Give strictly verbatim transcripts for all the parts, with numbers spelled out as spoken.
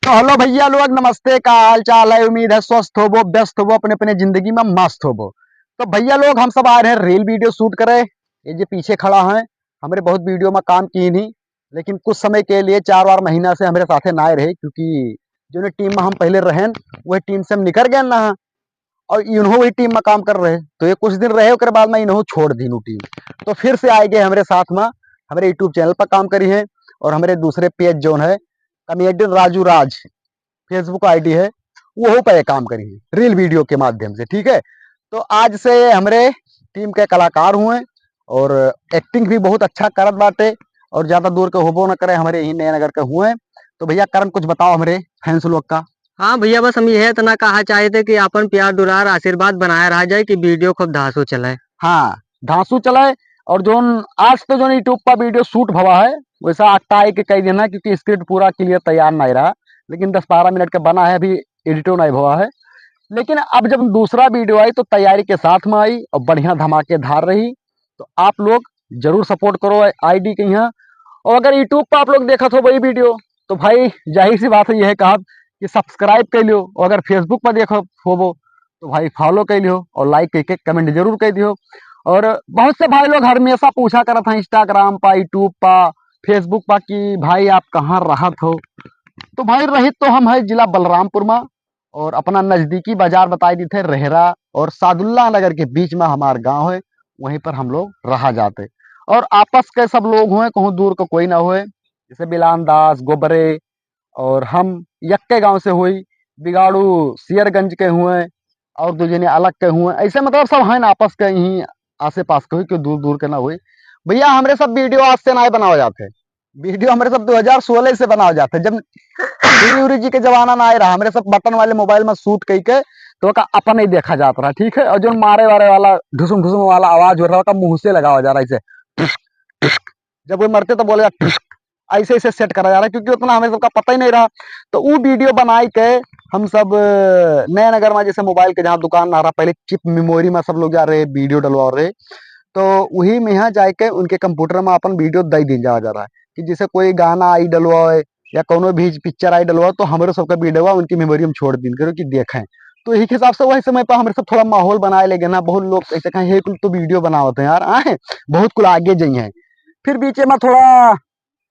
तो हेलो भैया लोग, नमस्ते, का हाल चाल है? उम्मीद है स्वस्थ होबो, व्यस्त होबो, अपने अपने जिंदगी में मस्त होबो। तो भैया लोग, हम सब आ रहे हैं reel video shoot करे। ये जो पीछे खड़ा है, हमरे बहुत video में काम की नहीं, लेकिन कुछ समय के लिए, चार बार महीना से हमरे साथे ना रहे, क्योंकि जो टीम में हम पहले रहेन, वही टीम से हम निकर गए ना, और इन्हों वही टीम में काम कर रहे, तो ये कुछ दिन रहे, ओकरे बाद में इन्हों छोड़ दीन उ टीम। तो फिर से आए गए हमरे साथ में, हमरे YouTube channel पर काम करी हैं, और हमरे दूसरे पेज जोन है कॉमेडियन राजू राज, Facebook आईडी है, वहू पर ये काम करी हैं reel video के माध्यम से, ठीक है। तो आज से हमरे टीम के कलाकार हुए और एक्टिंग भी बहुत अच्छा करत बाटे, और ज्यादा दूर के होबो न करे, हमरे यही नयनगर के हुए। तो भैया करण, कुछ बताओ हमरे फैंस लोग का। हाँ भैया, बस हम यह इतना कहा चाहते कि अपन प्यार दुलार आशीर्वाद बनाए रहा जाए कि वीडियो खूब धांसू चले। हाँ, धांसू चले। और जोन आज तो जोन YouTube पर वीडियो शूट भवा है, वैसा अकताई के कह देना, क्योंकि स्क्रिप्ट पूरा क्लियर तैयार नहीं रहा, लेकिन दस बारह मिनट का बना है, अभी एडिटो नहीं भवा है। लेकिन अब जब दूसरा वीडियो आई तो तैयारी के साथ में आई और बढ़िया धमाकेदार रही। तो आप लोग जरूर सपोर्ट करो आईडी के यहाँ। और अगर YouTube पर आप लोग देखत हो वही वीडियो, तो भाई जाहिर सी बात है, यह कहा कि सब्सक्राइब कर लियो, और अगर Facebook पर देखो होबो तो भाई फॉलो कर लियो और लाइक करके कमेंट जरूर कर दियो। और बहुत से भाई लोग हमेशा पूछा करत हैं इंस्टाग्राम पर, YouTube पर, Facebook पर कि भाई आप कहाँ रहत हो। तो भाई रहित तो हम है जिला बलरामपुर में, और अपना नजदीकी बाजार बताई देते, रेहरा और सादुल्ला नगर के बीच में हमार गांव है, वहीं पर हम लोग रहा जाते। और आपस के सब लोग हुए, कहूँ दूर का कोई ना हुए, जैसे बिलान दास, गोबरे और हम यक्के गांव से हुई, बिगाड़ू सियरगंज के हुए और दो जने अलग के हुए, ऐसे मतलब सब हैं ना आपस के, यहीं आसे पास के हुई, क्यों दूर दूर के ना हुई। भैया हमरे सब वीडियो आज से ना बनावा जाते, वीडियो हमरे सब दो हज़ार सोलह से बनावा जाते, जब टीवी उरी जी के जमाना ना आए रहा, हमरे सब बटन वाले मोबाइल में शूट कई के तो का अपन ही देखा जात रहा, ठीक है। और जो मारे वारे वाला ढुसुम ढुसुम वाला आवाज हो रहा, का मुंह से लगावा जा रहा है इसे, जब वो मरते तो बोले जा, ऐसे ऐसे सेट करा जा रहा है, क्योंकि उतना हमें सबका पता ही नहीं रहा। तो वो वीडियो बनाई के हम सब, अ, नयनगर में जैसे मोबाइल के जहाँ दुकान ना रहा, पहले चिप मेमोरी में सब लोग जा रहे, वीडियो डलवा रहे, तो वही में यहाँ जाके उनके कंप्यूटर में अपन वीडियो दे दी जा, जा रहा है कि जैसे कोई गाना आई डलवाए या कोनो भी पिक्चर आई डलवाए, तो हमरे सबका वीडियो उनकी मेमोरी में छोड़ दिन करो कि देखें। तो यही हिसाब से वही समय पर हमरे सब थोड़ा माहौल बनाए लेगे ना, बहुत लोग ऐसे कहें, "हे कुल तो वीडियो बनावत हैं यार, आए बहुत कुल आगे जाई हैं।" फिर बीच में थोड़ा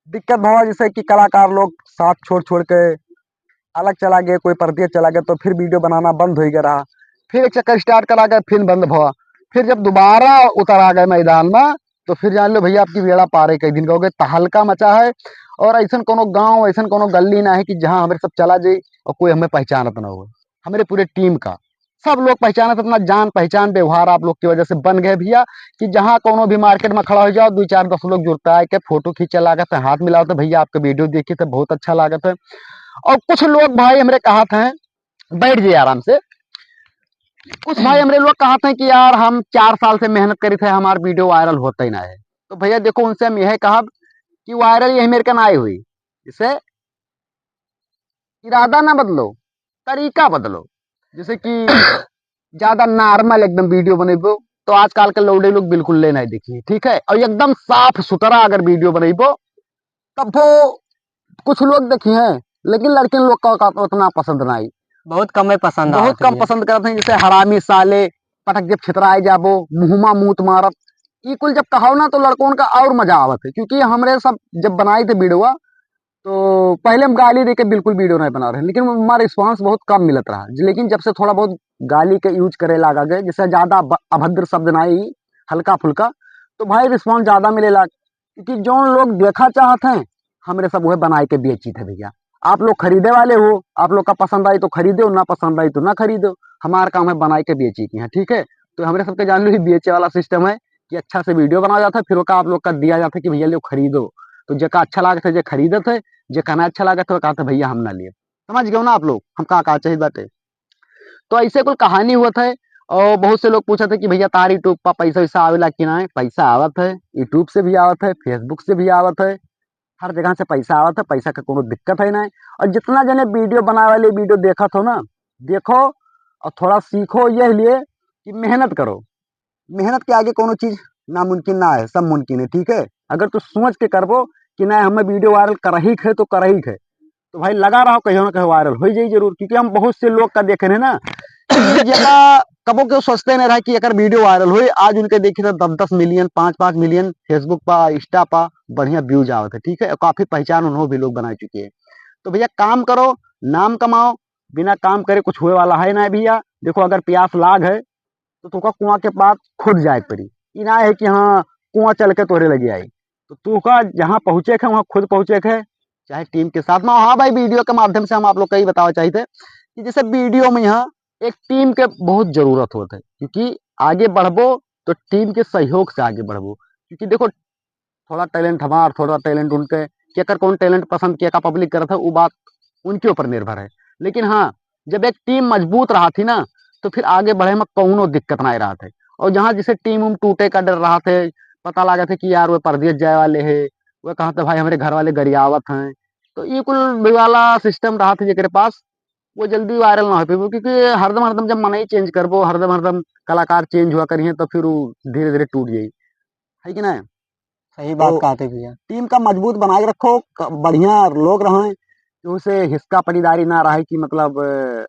दिक्कत भवा, जैसे कि कलाकार लोग साथ छोड़ छोड़ के अलग चला गए, कोई परदेस चला गए, तो फिर वीडियो बनाना बंद हो गया रहा। फिर एक चक्कर स्टार्ट करा गए, फिर बंद भवा। फिर जब दोबारा उतर आ गए मैदान में, तो फिर जान लो भैया, आपकी बेड़ा पारे कई दिन का हो गए, तहलका मचा है। और ऐसन कोनो गांव, ऐसन कोनो गली ना है कि जहां हमरे सब चला जाई और कोई हमें पहचानत ना हो। हमरे पूरे टीम का सब लोग पहचानत, अपना जान पहचान व्यवहार आप लोग की वजह से बन गए भैया, कि जहाँ कोनो भी मार्केट में खड़ा हो जाओ, दो चार दस लोग जुड़ता है के फोटो खींचे लागत है, हाथ मिलावत है, "भैया आपके वीडियो देखी थे, बहुत अच्छा लागत है।" और कुछ लोग भाई हमरे कहत हैं, "बैठ जाइए आराम से।" कुछ भाई हमरे लोग कहत हैं कि "यार हम चार साल से मेहनत करी थे, हमार वीडियो वायरल होता ही ना है।" तो भैया देखो, उनसे हम यह कहब कि वायरल यही मेरे का ना आई हुई, इसे इरादा ना बदलो, तरीका बदलो। जैसे कि ज्यादा नॉर्मल एकदम वीडियो बनेबो तो आजकल के लौंडे लोग बिल्कुल ले नहीं देखी, ठीक है। और एकदम साफ सुथरा अगर वीडियो बनेबो तब वो कुछ लोग देखी हैं, लेकिन लड़किन लोग का, का उतना पसंद नहीं। बहुत कम है पसंद बहुत आवत कम है। पसंद करते हैं, जैसे हरामी साले, पटक जब छितराए जाबो, मुँहमा मूत मारत, ई कुल जब कहाओ ना तो लड़कों का और मजा आवत है, क्योंकि हमरे सब जब बनाई थे वीडियो तो पहले हम गाली देके बिल्कुल वीडियो नहीं बना रहे, लेकिन हमारा रिस्पांस बहुत कम मिलत रहा। लेकिन जब से थोड़ा बहुत गाली के यूज करे लागा गए, जैसे ज्यादा ब-, अभद्र शब्द ना ही, हल्का फुल्का, तो भाई रिस्पांस ज्यादा मिले लाग, क्योंकि जो लोग देखा चाहत हैं हमरे सब वह बनाए के बेची थे भैया। आप लोग खरीदे वाले हो, आप लोग का पसंद आई तो खरीदो, ना पसंद आई तो ना खरीदो। हमारा काम है बनाए के बेची की, हाँ, ठीक है। तो हमरे सबके जान लो ही बेचे वाला सिस्टम है कि अच्छा से वीडियो बनाया जाता है, फिर ओका आप लोग का दिया जाता है कि भैया लो खरीदो। तो जेका अच्छा लागत है, जे खरीदत है, जेका ना अच्छा लागत है, वो कहते भैया हम ना लिए। समझ गए ना आप लोग हम का का चाहिए बाटे। तो ऐसे कुल कहानी हुआ था। और बहुत से लोग पूछा था कि भैया तार YouTube पर पैसा वैसा आवेला कि ना? पैसा आवत है, YouTube से भी आवत है, Facebook से भी आवत है, हर जगह से पैसा आवत है, पैसा का कोनो दिक्कत है ना। और जितना जने वीडियो बनावे वाले वीडियो देखत हो ना, देखो और थोड़ा सीखो यह लिए कि मेहनत करो, मेहनत के आगे कोनो चीज नामुमकिन ना है, सब मुमकिन है, ठीक है। अगर तू सोच के करबो कि ना हमें वीडियो वायरल करही के है तो करही के है, तो भाई लगा रहो, कहीं ना कहीं वायरल हो जाई जरूर, क्योंकि हम बहुत से लोग का देखे हैं ना कि जेका कबो केहू सोचते नहीं रहा कि एकर वीडियो वायरल होई। आज उनके देखी तो दस दस मिलियन, पाँच पाँच मिलियन Facebook पा, Insta पा बढ़िया व्यूज आवत है, ठीक है, और काफी पहचान उन्हों भी लोग बना चुके हैं। तो भैया काम करो, नाम कमाओ, बिना काम करे कुछ होए वाला है ना भैया। देखो अगर प्यास लाग है तो तोका कुआं के पास खुद जाए के पड़ी। ई ना है कि हाँ कुआं चल के तोहरे लगे आई, तो तोका जहाँ पहुँचे के है वहाँ खुद पहुँचे के है, चाहे टीम के साथ में। हाँ भाई, वीडियो के माध्यम से हम आप लोग का ही बतावा चाहिए थे कि जैसे वीडियो में यहाँ एक टीम के बहुत जरूरत होत है, क्योंकि आगे बढ़बो तो टीम के सहयोग से आगे बढ़बो। क्योंकि देखो थोड़ा टैलेंट हमार, थोड़ा टैलेंट उनके, केकर कौन टैलेंट पसंद, केका पब्लिक करत है, वो बात उनके ऊपर निर्भर है। लेकिन हाँ, जब एक टीम मजबूत रहा थी ना, तो फिर आगे बढ़े में कौनो दिक्कत ना रहा थे। और जहाँ जैसे टीम उम टूटे का डर रहा थे, पता लगा थे कि यार वो परदेश जाए वाले है, वो कहा थे भाई हमारे घर वाले गरियावत हैं, तो ये कुल भी वाला सिस्टम रहा थे जेकरे पास, वो जल्दी वायरल ना हो पाए, क्योंकि हरदम हरदम जब मनई चेंज करबो, हरदम हरदम कलाकार चेंज हुआ करिए, तो फिर वो धीरे धीरे टूट जाई, है कि ना? सही बात तो कहते भैया। टीम का मजबूत बना के रखो, क-, बढ़िया लोग रहें, कि उसे हिसका पटीदारी ना रहे कि मतलब, अ,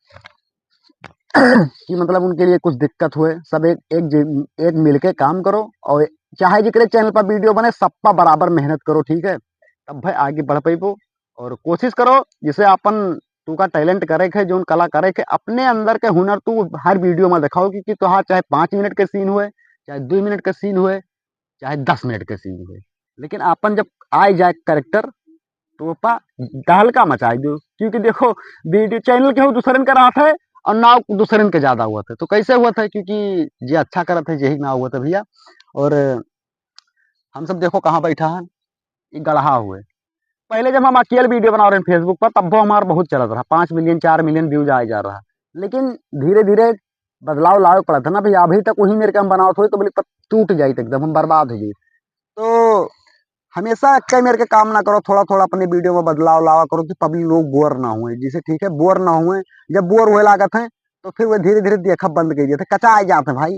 कि मतलब उनके लिए कुछ दिक्कत हुए। सब एक, एक जि-, एक मिलके काम करो और चाहे जिकरे चैनल पर वीडियो बने, सब पर बराबर मेहनत करो, ठीक है, तब भाई आगे बढ़ पैबो। और कोशिश करो जिसे अपन तू का टैलेंट करे के, जोन कला करे के, अपने अंदर के हुनर तू हर वीडियो में दिखाओ कि, कि तोहार चाहे पाँच मिनट के सीन हुए, चाहे दो मिनट के सीन हुए, चाहे दस मिनट के सीन हुए, लेकिन आपन जब आए जाए कैरेक्टर तो ओपा तहलका मचाई दो, क्योंकि देखो वीडियो चैनल के हो दूसरन के रहत है और नाव दूसरन के ज्यादा हुआ था, तो कैसे हुआ था? क्योंकि जे अच्छा करत है यही नाव हुआ था भैया। और हम सब देखो कहाँ बैठा है, ये गढ़ा हुए। पहले जब हम अकेले वीडियो बनाओ रहे Facebook पर, तब वो हमारा बहुत चलत रहा, पाँच मिलियन, चार मिलियन व्यूज आए जा रहा, लेकिन धीरे धीरे बदलाव लावे पड़त है ना भैया। अभी तक वही मेरे के हम बनावत होई तो बोले, तब टूट जाई, तो एकदम हम बर्बाद हो जाई। तो हमेशा एक मेरे के काम ना करो, थोड़ा थोड़ा अपने वीडियो में बदलाव लावा करो कि पब्लिक लोग बोर ना हुए, जिसे ठीक है बोर ना हुए। जब बोर हुए लागत है तो फिर वो धीरे धीरे देखा बंद कर देते, कचा आ जाते हैं भाई।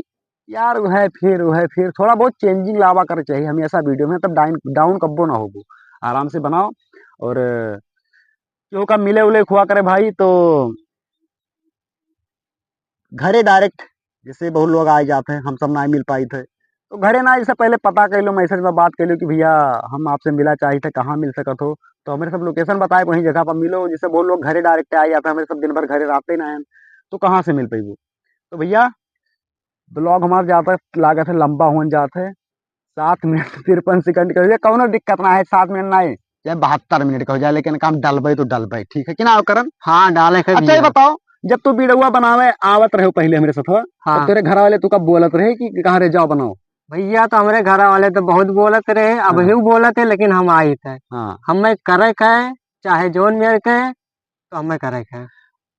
यार वह फिर, वह फिर थोड़ा बहुत चेंजिंग लावा कर चाहिए हमेशा वीडियो में, तब डाउन डाउन कब्बो ना होबो। आराम से बनाओ। और केहू का मिले उले हुआ करे भाई तो घरे डायरेक्ट, जैसे बहुत लोग आए जाते हैं, हम सब ना मिल पाई थे, तो घरे ना, इससे पहले पता कर लो, मैसेज में बात कर लो कि भैया हम आपसे मिला चाहिए थे, कहाँ मिल सकत हो? तो हमारे सब लोकेशन बताए, वहीं जगह पर मिलो। जैसे बहुत लोग घरे डायरेक्ट आ जाते हैं, हमारे सब दिन भर घरे रहते ना हैं, तो कहाँ से मिल पाइबो? तो भैया ब्लॉग हमारा ज्यादा लागत है, लंबा होन जात है, सात मिनट तिरपन सेकंड का हो जाए, कौनो दिक्कत ना है, सात मिनट ना है, चाहे बहत्तर मिनट का हो जाए, लेकिन काम डलबे तो डलबे, ठीक है कि ना करण? हाँ, डाले के अच्छा, ये भैया। बताओ, जब तू वीडियो बनावे आवत रहे पहले हमरे साथ, हाँ। तो तेरे घर वाले तू का बोलत रहे कि कहाँ रे जाओ बनाओ? भैया, तो हमरे घर वाले तो बहुत बोलत रहे, हाँ। अबहियो बोलत है, लेकिन हम आई थे। हाँ। हमें करे के, चाहे जोन मेरे के, तो हमें करे के।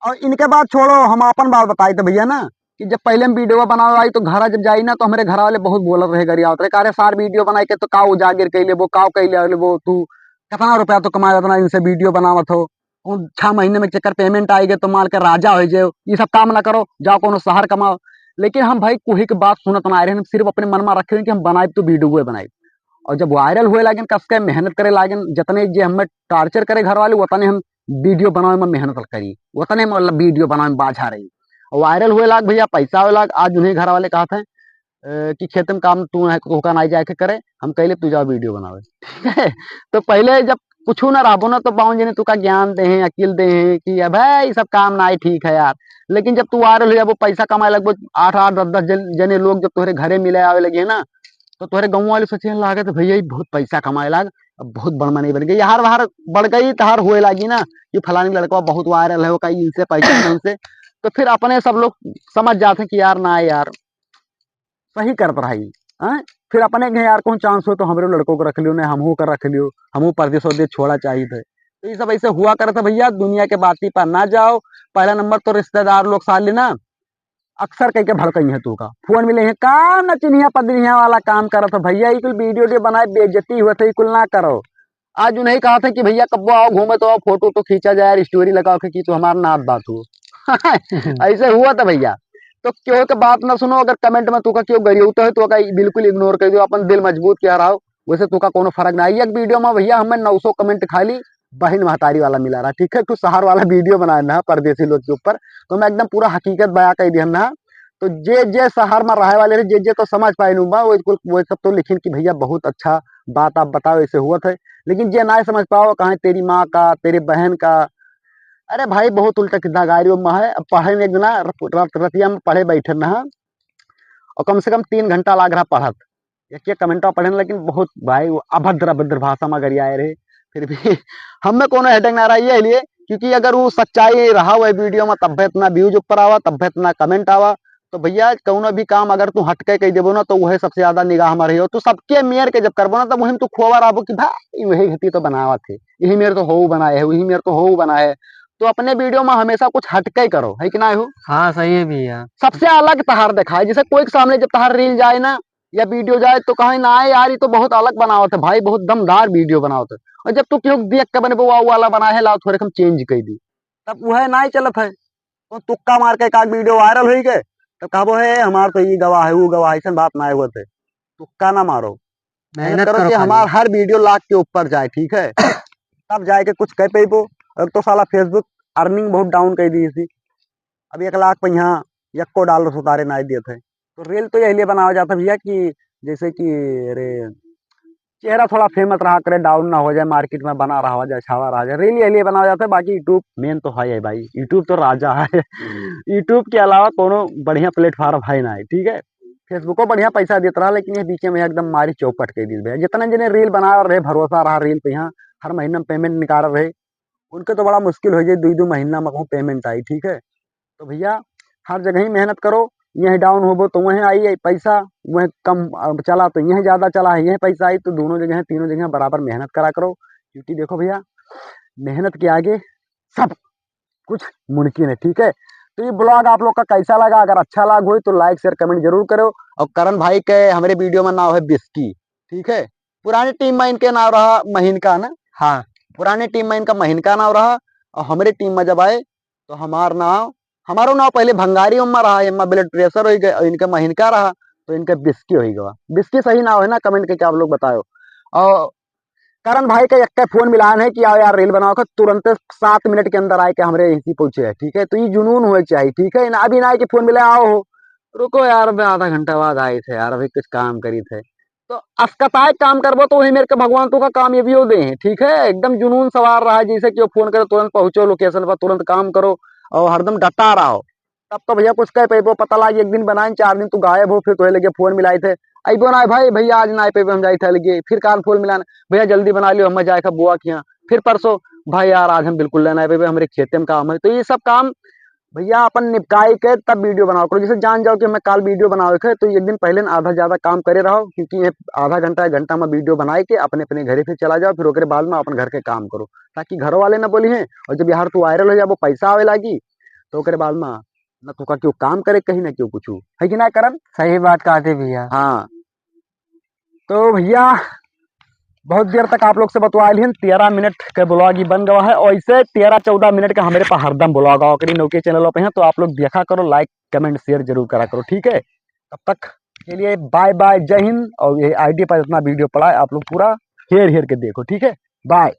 और इनके बात छोड़ो, हम अपन बात बताई थे भैया ना, कि जब पहले हम वीडियो बनावे आई तो घर जब जाई ना, तो हमारे घर वाले बहुत बोलत रहे, गरियावत रहे, "का रे सार, वीडियो बनाई के तो का उजागर कर लेबो, का कर ले लेबो तू, कितना रुपया तो कमाए, इतना दिन से वीडियो बनावत हो, और छह महीने में चक्कर पेमेंट आएगे तो माल के राजा हो जाओ, ये सब काम ना करो, जाओ कोनो शहर कमाओ।" लेकिन हम भाई कोई के बात सुनत ना आ रहे हैं, हम सिर्फ अपने मन में रखे हैं कि हम बनाए तो वीडियो बनाए। और जब वायरल हुए लागेन, कस के मेहनत करे लागेन, जितने जे हमें टार्चर करे घर वाले, उतने हम वीडियो बनावे में मेहनत करी, उतने मतलब वीडियो बनावे में बाझा रही। और वायरल हुए लाग भैया, पैसा हुए लाग, आज उन्हें घर वाले कहत हैं, अ, कि खेत में काम तू है, तोहका नाई जाए के करे, हम कहले तू जाओ वीडियो बनावे। ठीक है, तो पहले जब कुछ ना रहबो ना, तो बावन जने तुका ज्ञान दे हैं, अकील दे हैं कि अब है, ये सब काम ना है, ठीक है यार। लेकिन जब तू वायरल हो जाबो, पैसा कमाए लगबो, आठ आठ दस दस जन, जने लोग जब तोहरे घरे मिले आवे लगे ना, तो तोहरे गाँव वाले सोचे लागत भैया ये बहुत पैसा कमाए लाग, अब बहुत बड़ मनई बन गई, हर बार बढ़ गई तो हर होए लागी ना कि फलानी लड़का बहुत वायरल है, ओका इनसे पहचान है उनसे, तो फिर अपने सब लोग समझ जाते हैं कि यार ना यार सही करत रही। हैं? फिर अपने के यार कौन चांस हो तो हमरे लड़कों को रख लियो, नहीं हमहू का रख लियो, हमहू परदेश वरदेश छोड़ा चाहिए थे। तो ये सब ऐसे हुआ करत है भैया, दुनिया के बाती पर ना जाओ। पहला नंबर तो रिश्तेदार लोग साले ना अक्सर कह के भड़कई है तू का, फोन मिले हैं, "का नचनिया पदनिया वाला काम करत हो भैया, ई कुल वीडियो उडियो बनाए, बेइज्जती हुआ थे, ई कुल ना करो।" आज उन्हें कहा था कि भैया कब्बो आओ घूमे तो आओ, फोटो तो खींचा जाए यार, स्टोरी लगाओ के कि तू हमार नात बात हो। ऐसे हुआ था भैया। तो क्यों के बात ना सुनो, अगर कमेंट में तू का क्यों गरियौता है तो का बिल्कुल इग्नोर कर दो, अपन दिल मजबूत किया रहो, वैसे तू का कोनो फर्क ना आई। एक वीडियो में भैया हमें नौ सौ कमेंट खाली बहिन महतारी वाला मिला रहा, ठीक है। कुछ शहर वाला वीडियो बनाए ना परदेसी लोग के ऊपर, तो मैं एकदम पूरा हकीकत बयां कर दिया ना। तो जे जे शहर में रहे वाले रहे, जे जे तो समझ पाए नु बा, वो कुल, वो सब तो लिखिन कि भैया बहुत अच्छा बात आप बताओ, ऐसे हुआ था। लेकिन जे ना समझ पाओ, कहें तेरी माँ का, तेरे बहन का, अरे भाई बहुत उल्टा सीधा गायरी में है। अब पढ़े में एक दिना रत-, रत-, रतिया में पढ़े बैठे ना, और कम से कम तीन घंटा लाग रहा पढ़त, एक एक कमेंटवा पढ़े न, लेकिन बहुत भाई वो अभद्र अभद्र भाषा में गरियाए रहे। फिर भी हमें कोनो हेडेक ना रहा ये लिए, क्योंकि अगर वो सच्चाई रहा हुआ वीडियो में, तब इतना व्यूज ऊपर आवा, तब इतना कमेंट आवा। तो भैया, कौनो भी काम अगर तू हटके कह देबो ना, तो वह सबसे ज्यादा निगाह में रही हो। तू सबके मेर के जब करबो ना, तब वही में तू खोवा रहबो कि भाई, वही घटी तो बनावत है, यही मेर तो हो बनाए है, वही मेर तो हो बनाए है। तो अपने वीडियो में हमेशा कुछ हटके करो, है कि ना हो? हाँ, सही है भैया। सबसे अलग तहार दिखाए, जैसे कोई के सामने जब तहार रील जाए ना या वीडियो जाए, तो कहे ना यार, ये तो बहुत अलग बनावत है भाई, बहुत दमदार वीडियो बनावत है। और जब तू केहू के देख के बने वो वाला बनाए है, लाओ थोड़े हम चेंज कर दी, तब वह ना ही चलत है। तो तुक्का मार के एक आध वीडियो वायरल हुई के, तब कहबो है हमार तो ये गवाह है, वो गवाह है, ऐसन बात ना होत है। तुक्का ना मारो, मेहनत मेहनत करो करो कि खाली। हमार हर वीडियो लाख के ऊपर जाए, ठीक है? तब जाए के कुछ कह पेबो। और तो साला Facebook अर्निंग बहुत डाउन कर दी थी। अब एक लाख पे यहाँ यक्को डॉलर सुतारे ना दिए थे। तो रील तो यही लिए बनावा जाता भैया कि जैसे कि, अरे, चेहरा थोड़ा फेमस रहा करे, डाउन ना हो जाए, मार्केट में बना रहा जाए, छावा रहा जाए, रील यही लिए बनावा जाता है। बाकी YouTube मेन तो है ही भाई, YouTube तो राजा है। YouTube के अलावा कोनो बढ़िया प्लेटफॉर्म है ना, ठीक है? Facebookओ बढ़िया पैसा देत रहा, लेकिन ये बीचे में एकदम मारी चौपट के दी भैया। जितना जने रील बना रहे, भरोसा रहा रील पे, यहाँ हर महीना में पेमेंट निकाल रहे, उनके तो बड़ा मुश्किल हो जाए, दो दो महीना में कहूँ पेमेंट आई, ठीक है? तो भैया, हर जगह ही मेहनत करो, यहीं डाउन होबो तो वहीं आई, आई पैसा, वहीं कम, अ, चला तो यहीं ज्यादा चला है, यहीं पैसा आई, तो दोनों जगह, तीनों जगह बराबर मेहनत करा करो। क्योंकि देखो भैया, मेहनत के आगे सब कुछ मुमकिन है, ठीक है? तो ये ब्लॉग आप लोग का कैसा लगा? अगर अच्छा लाग होई तो लाइक, शेयर, कमेंट जरूर करो। और करण भाई के हमरे वीडियो में नाव है बिस्की, ठीक है? पुराने टीम में इनके नाव रहा महीन का ना? हाँ। पुराने टीम में इनका महीन का नाव रहा, और हमरे टीम में जब आए तो हमार नाव, हमारो नाव पहले भंगारी अम्मा रहा, अम्मा ब्लड प्रेशर हो गए, और इनका महीन का रहा, तो इनका बिस्की हो गवा। बिस्की सही नाव है ना? कमेंट करके आप लोग बताओ। और करण भाई का एक फोन मिलान है कि आओ यार रील बनाओ का, तुरंत सात मिनट के अंदर आए के हमरे यहीं पहुंचे है, ठीक है? तो ये जुनून होए चाहिए, ठीक है ना? अभी ना आए के फोन मिला, आओ हो, रुको यार, अबे आधा घंटा बाद आई थे यार, अभी कुछ काम करी थे। तो अस्कताए काम करबो तो वही मेर के भगवान तो का कामयाबियो दे हैं, ठीक है? एकदम जुनून सवार रहा, जैसे कि वो फोन करे तुरंत पहुंचो लोकेशन पर, तुरंत काम करो और हरदम डटा रहो। तब तो भैया कुछ कह पेबो, पता लागी एक दिन बनाए, चार दिन तू गायब हो, फिर तोहे लगे फोन मिलाई थे, अइबो ना भाई, भैया आज ना आए पेबे, हम जाई थे लगे, फिर काल फोन मिलान, भैया जल्दी बना लियो, हम जाए खा बुआ के यहाँ, फिर परसों, भाई यार आज हम बिल्कुल ना आए पेबे, हमरे खेते में काम है। तो ये सब काम भैया अपन निपटाई के तब वीडियो बनाओ करो। जैसे जान जाओ कि हमें काल वीडियो बनावे के, तो एक दिन पहले न आधा ज्यादा काम करे रहो, क्योंकि ये आधा घंटा, एक घंटा में वीडियो बनाए के अपने अपने घरे फिर चला जाओ, फिर ओकरे बाद में अपन घर के काम करो, ताकि घरों वाले ना बोली हैं। और जब यार तू वायरल हो जाबो, पैसा आवे लागी, तो ओकरे बाद में ना तो का क्यों काम करे कहीं ना क्यों कुछ, है कि ना करण? सही बात कहते भैया। हाँ, तो भैया बहुत देर तक आप लोग से बतवा लिहन, तेरह मिनट के ब्लॉग ही बन गवा है। और ऐसे तेरह चौदह मिनट का हमारे पास हरदम ब्लॉग आवा करी नौके चैनलों पे हैं, तो आप लोग देखा करो, लाइक कमेंट शेयर जरूर करा करो, ठीक है? तब तक के लिए बाय बाय, जय हिंद। और ये आईडी पर इतना वीडियो पड़ा है, आप लोग पूरा हेर हेर के देखो, ठीक है? बाय।